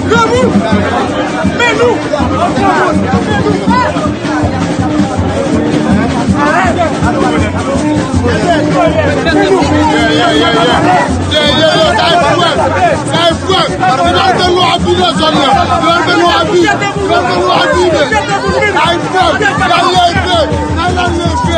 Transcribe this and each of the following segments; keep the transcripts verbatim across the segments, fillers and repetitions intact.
Granmoun! Men nou! Yeah, yeah, yeah, yeah. Yeah, yeah, yeah. Sa e frè m. Sa e frè m. Yo al fè nou abi nan zòn nan. Yo al fè nou abi. Yo al fè nou abi, men. Sa e frè m. N a leve. N a leve. N a leve.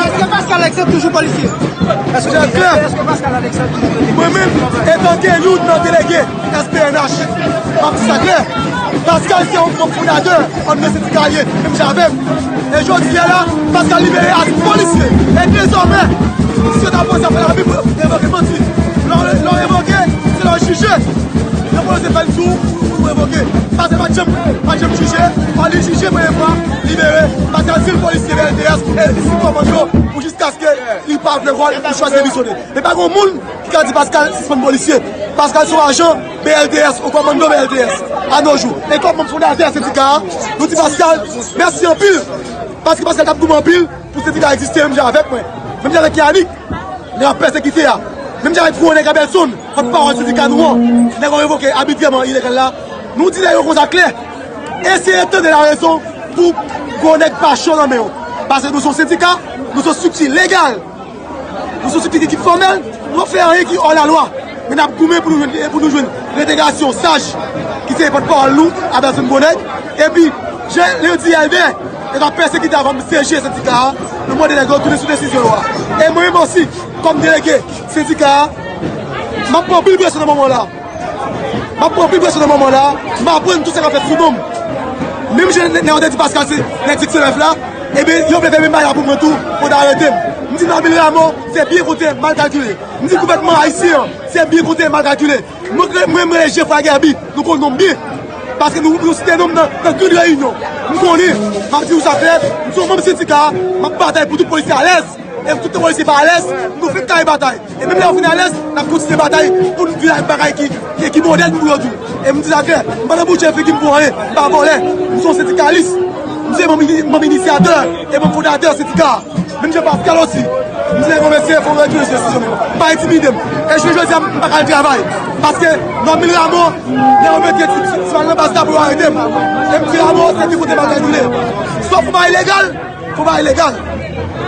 Èske Pascal Alexandre toujou polisye? Èske, èske Pascal Alexandre toujou polisye? Mwen menm, etanke youn nan delege S P N H, m ap di sa klè. Pascal se yon manm fondatè ann nan sendika li ye, menm jan avè m. E jodi a la, Pascal libere a polisye. E dezòmè, si yo ta panse ap fè lavi pou revoke manti, lè w, lè w revoke, se lè w jije. Yon polisye fè l sou ou, ou revoke. Pascal pa t janm, pa t janm jije, fò li jije premye fwa, libere. Pascal se yon polisye B L T S, e li sou kòmando pou jiskaske li pa vle wòl, li chwazi demisyone. E pa gen moun ki ka di Pascal sispann polisye. Pascal se yon ajan B L T S, yon kòmando B L T S, a no jou. E kòm manm fondatè sendika a, nou di Pascal mèsi anpil, paske Pascal t ap goumen anpil pou sendika a egziste, menm jan avèk mwen, menm jan avèk Yannick, lè y ap pèsekite a, menm jan avèk gwo nèg Abelson, pòtpawòl sendika nou an, nèg yo revoke abitrèman, ilegal la. Nou di nèg yo konsa klè, eseye tande larezon pou gwo nèg pa cho nan men yo. Paske nou se yon sendika, nou se yon estrikti legal. Nou se yon estrikti ki fòmèl, nou p ap fè anyen ki hors la loi. Men n ap goumen pou nou jwenn, pou nou jwenn entegrasyon Saj, ki se pòtpawòl nou, Abelson Bonèg. Epi, jan lè yo di Elder, yo t ap pèsekite avan m siyeje sendika a, nou mande nèg yo tounen sou desizyon yo a. E mwen menm osi, kòm delege sendika a, m ap pran anpil presyon nan moman la. M ap pran anpil presyon nan moman la, m aprann tout sa k ap fèt sou non m. Menm jan nèg yo te di Pascal se nèg Diksenèf la, ebyen, yo vle fè menm bagay la pou mwen tou, pou yo ta arete m. M di Normil Rameau, se byen konte, mal kalkile. M di gouvènman ayisyen an, se byen konte, mal kalkile. Mwen, mwen, mwen rele Geoffroy Guerby, nou konn non m byen. Paske nou, nou site non m nan, nan grid reyinyon. M konnen, m ap di w sa klè, m se yon manm sendika a, m ap batay pou tout polisye alèz. E tout polisye pa alèz, nou fenk kare batay. E menm lè yo fin alèz, n ap kontinye batay pou nou vin ak bagay ki, ki, ki modèn pou yo tou. E m di sa klè, m pa nan bouche figi m pou anyen, m pa vòlè. M se yon sendikalis. M se manm ini-, manm inisyatè e manm fondatè sendika a. Menm jan Pascal osi. M di nèg yo mesye, fò yo retounen sou desizyon yo. Pa entimide m. E jounen jodi a, m pa ka al travay. Paske Normil Rameau, nèg yo mete ti, ti, ti bal nan baz la pou yo arete m. E m di Rameau, se byen konte m al kalkile. Sòf ou pa ilegal, fò bagay legal.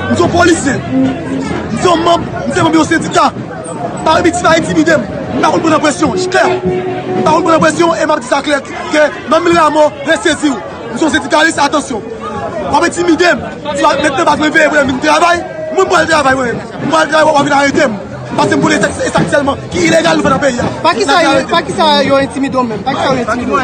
M se yon polisye. M se yon manm, m se manm yon sendika. Pa, pa entimide m. M pa konn pran nan presyon. J klè. M pa konn pran nan presyon e m ap di sa klè ke Normil Rameau, resezi w. M se yon sendikalis, atansyon. W ap entimide m. Si w ap met nan baz mwen veye pou lè m vin travay, mwen m pral travay mwen menm. M pral travay, w ap vin arete m. Paske m konnen e sa k sèlman ki ilegal nou fè nan peyi a. Pa kisa yo, pa kisa yo entimide w menm? Pa kisa yo entimide w?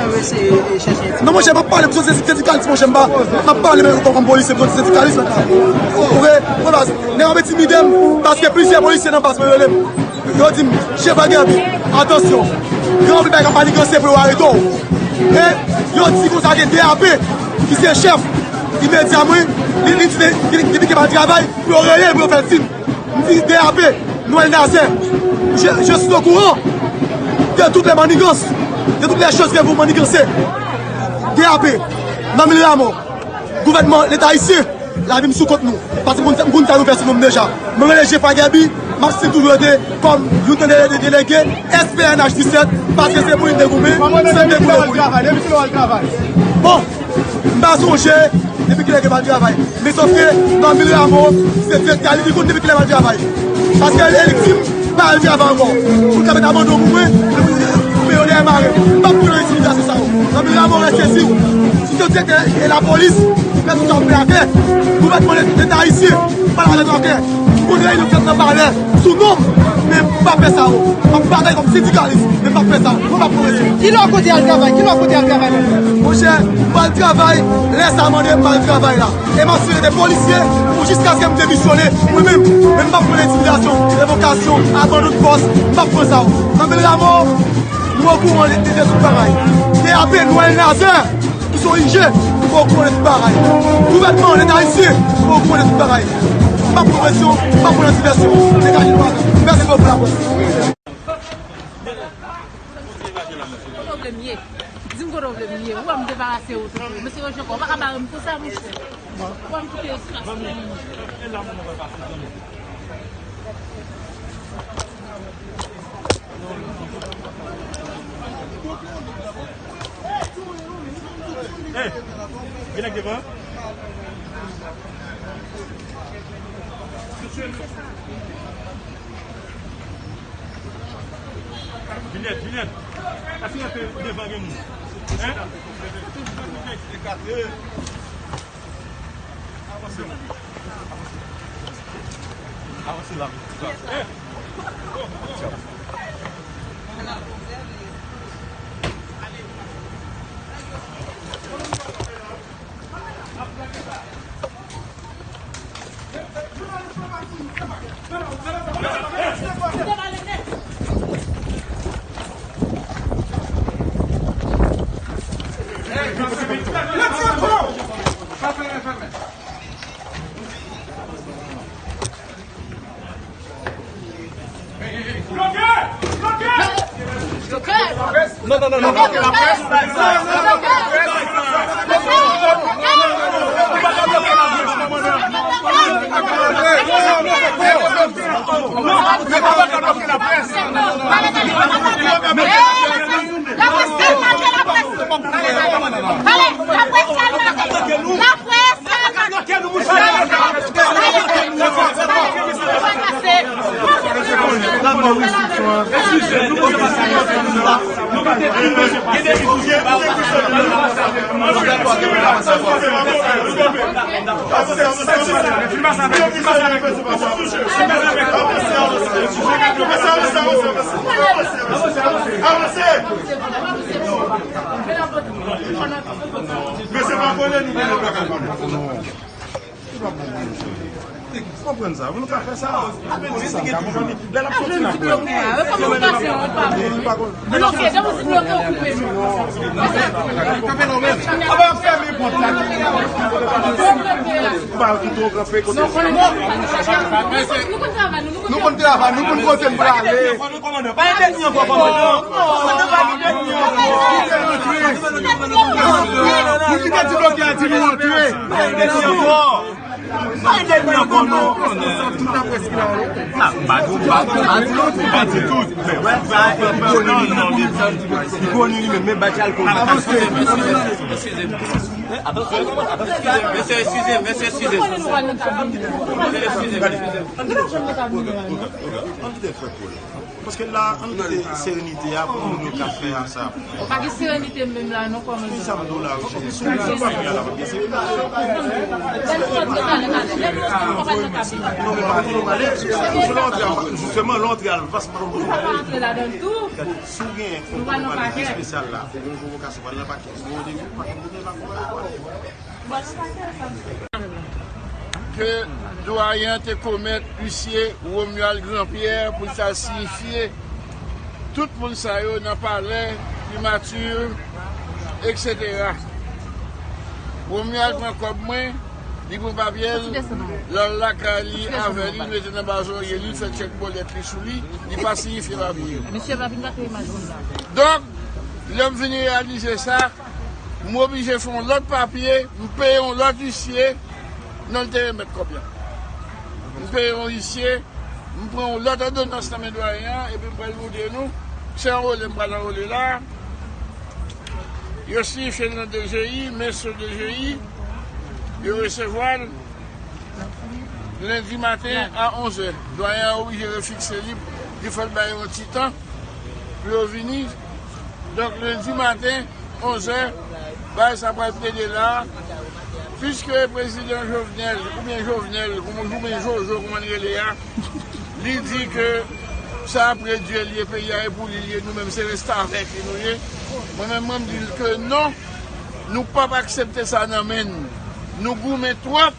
Non, monchè, m ap pale pou sendikalis, monchè, m pa, m ap pale menm kòm, kòm polisye, pou sendikalis. Oke, mwen baz, nèg ap entimide m, paske plizyè polisye nan baz mwen rele m. Yo di m, Chèf Guerby, atansyon. Gen anpil bagay k ap maniganse pou yo arete w. E yo di konsa gen D A P, ki se chèf imedya mwen, li, li di, li, li, li pike m al travay, pou yo rele l, pou yo fè l siy. M di D A P, Noël Nazaire, je, je suis au courant de toutes les manigances, de toutes les choses que vous manigancez. D A P, Normil Rameau, gouvènman Leta ayisyen, lavi m sou kont nou. Paske m konn, m konn sa nou fè sou nou deja. Mwen rele Chèf Guerby, m ap siy toujou rete kòm youn nan de, de, delege S P N H disèt, paske se pou li n te goumen, se n te goumen pou li. Bon, M pa sonje depi kilè ke m al travay. Men sòf ke Normil Rameau, se direktè li, li konn depi kilè m al travay. Paske li, li di m pa al travay ankò. Pou l ka met abandon pou mwen, pou mwen yo dèyè mare. M p ap pran entimidasyon sa yo. Normil Rameau rete sezi. Si se direktè e lapolis, fè tout sa w vle a fè. Gouvènman Leta ayisyen, pale avèk anklè. M konn reyinyon k fèt nan palè sou non m, men m p ap fè sa yo. M ap batay kòm sendikalis, men m p ap fè sa. Mwen p ap pran entimidasyon. Kilè w konte al travay? Kilè w konte al travay menm? Monchè, m pral travay, lè sa mande m pral travay la. E m asire de polisye pou jiskaske m demisyone mwen menm. Men m p ap pran entimidasyon, revokasyon, abandon de pòs, m p ap pran sa yo. Normil Rameau, nou okouran de, de, de tout bagay. D A P Noël Nazaire, ki se yon I G, nou okouran de tout bagay. Gouvènman, Leta ayisyen, nou okouran de tout bagay. M p ap pran presyon, m p ap pran divèsyon. Degaje nou ale. Mèsi bokou laprès. Kote w vle m ye? Di m kote w vle m ye. Ou wè m debarase ou tou. Mesye Roger, ou pa ka bare m konsa, monchè. Ou wè m kite espas pou ou. Hey, gen nèg devan? Juliette, Juliette, èske w te devan gen moun? Hein? Avanse la. Avanse la. Non, non, non, non. Mesye pa konnen, nou konnen, pa ka konnen. Konprann sa, nou ka fè sa. Lè l ap soti la. Bloke, jan w di bloke, w koupe m. Aba, y ap fèmen pòt la. Ou pa kite w kanpe kote. Nou konn travay, nou konn koze, nou prale. Kòmandan, pa gen dènye ankò, kòmandan. Kòmandan, pa gen dènye ankò. Moun ki te di bloke a di nou antre. Pa gen dènye ankò. Pa gen dènye ankò, non. Ah, m pa di w, m pa di tout, m pa di tout. Men wè, pa, pa, non, non, men li koni li menm, men bati al koni. Mesye, eskize, mesye, eskize. Mesye, eskize. Ann kite fè pwoblèm. Paske la, ann kite serenite a pou moun yo ka fè a sa. Pa gen serenite menm la, non, kòmandan. Ki sa m di w la, Roger? Sa pa fè a la, pa gen serenite. Lè n sòti talè, talè. Lè nou antre, nou pa pral nan kabin. Non, men pa kote nou prale. Lè w antre, jisteman, lè w antre a, paske nou pa kote nou prale. Nou pa antre ladan l tou. Si w gen yon konpòtman espesyal la, ou gen yon pwovokasyon, pral nan pakè. Bon, ou depi pakè, ou depi pakè. Ke dwayen an te komèt isye Romuald Grandpierre pou l ta siyifye tout moun sa yo nan palè, primati, etsetera. Romuald pran kòb mwen, li pran papye l, l al lakay li avè li, li mete nan bazorye li, l fè tchèk bòlèt li sou li, li pa siyifye papye yo. Donk, lè m vin reyalize sa, m oblije fè yon lòt papye, m peye yon lòt isye, non, l te remèt kòb la. M peye yon isye, m pran yon lòt òdonans nan men dwayen an, epi m pral montre nou, se anwole m pral anwole la. Yo siyifye l nan D G I, men sou D G I, yo resevwa l lendi maten a onz è. Dwayen an oblije refikse li, li fò l bay yon ti tan pou yo vini. Donk, lendi maten, onz è, bagay sa pral plede la. Piske prezidan Jovenel, oubyen Jovenel, kouman, oubyen Jojo, kouman l rele a, li di ke sa ap redui l ye, peyi a e pou li l ye, nou menm se restavèk li nou ye. Mwen menm, mwen m di l ke non, nou p ap aksepte sa nan men n. Nou goumen twòp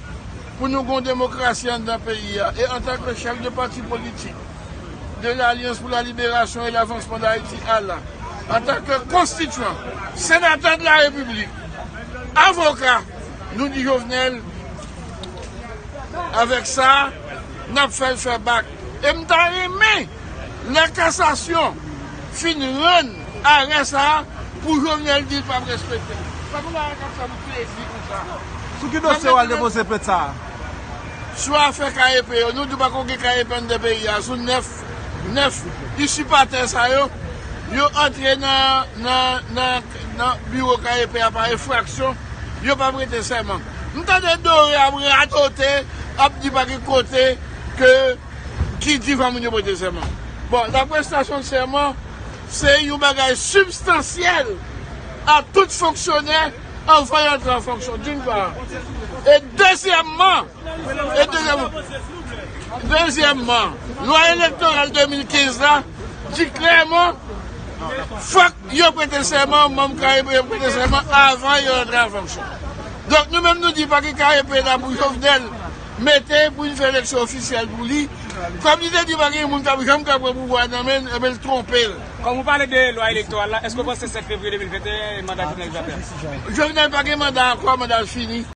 pou nou gon demokrasi anndan peyi a. E antanke chèf de pati politik de l'Alliance pour la Libération et l'Avancement d'Haïti, ALA, antanke konstityan, senatè de la Repiblik, avoka, nou di Jovenel, avèk sa, n ap fè l fè bak. E m ta renmen, lè kasasyon fin rann arè sa a, pou Jovenel di l p ap respekte l. Sa pou la k ap fè m plezi konsa. Sou ki dosye w al depoze plent sa a? Sou afè K E P yo, nou di w pa konn gen K E P anndan peyi a, sou nèf, nèf isipatè sa yo, yo antre nan, nan, nan, nan biwo K E P a pa enfraksyon, yo p ap prete sèman. M tande Doré ap radote, ap di pa gen kote ke ki di fò moun yo prete sèman. Bon, la prestasyon de sèman, se yon bagay sibstansyèl a tout fonksyonè anvan yo antre an fonksyon, d'une part. E dezyèmman, e dezyèmman, dezyèmman, lwa elektoral de mil kenz la di klèman, fòk yo prete sèman, manm K E P yo prete sèman avan yo antre an fonksyon. Donk, nou menm nou di pa gen K E P la pou Jovenel mete pou vin fè eleksyon ofisyèl pou li. Kòm li te di pa gen moun k ap janm ka pran pouvwa nan men l, enben l twonpe l. Kòm ou pale de lwa elektoral la, èske w panse sèt fevriye de mil venteyen manda Jovenel va pèdi? Jovenel pa gen manda ankò, manda l fini.